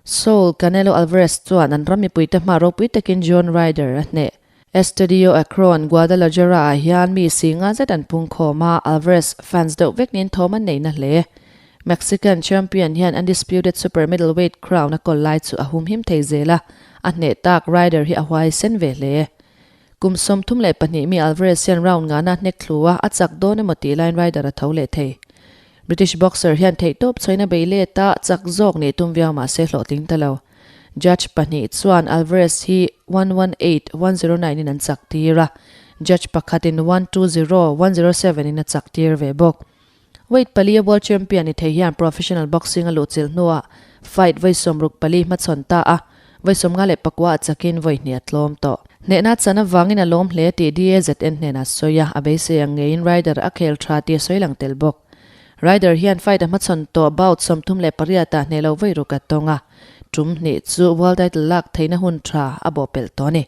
Saul Canelo Alvarez chuan an ram mipuite hma ropui takin John Ryder a hneh. Estadio Akron, Guadalajara ah hian mi si nga zet an pung khawm a, Alvarez fans deuh vek niin thawm an nei na hle. Mexican champion hian undisputed super middleweight crown a kawl lai chu a humhim thei zel a, a hneh tak Ryder hi a huaisen ve hle. Kum 32 mi Alvarez hian round ngana hnek thlu a, a chak dawn emaw tih laiin Ryder a tho leh thei. British boxer hian theihtawp chhoin a bei let a, chak zawk nih tum viau mahse hlawhtling ta lo. Judge pahnih chuan Alvarez hi 118, 109 in an chak tir a, judge pakhatin 120, 107 in a chak tir ve bawk. Weight pali a world champion ni thei hian professional boxing a luhchilh hnuah fight vawi 64 hmachhawn ta a, vawi 54 a chakin vawi hnih a tlawm tawh. Hnehna chan avangin a lawm hle tih DAZN hnenah sawi a, a beisei ang ngeiin Ryder a khel tha tih a sawi lang tel bawk. Ryder hian fight a hmachhawn tawh bout 38 ah hneh lo vawi ruk a tawng a, tum hnih chu world title lak theihna hun tha a bawhpelh tawh a ni.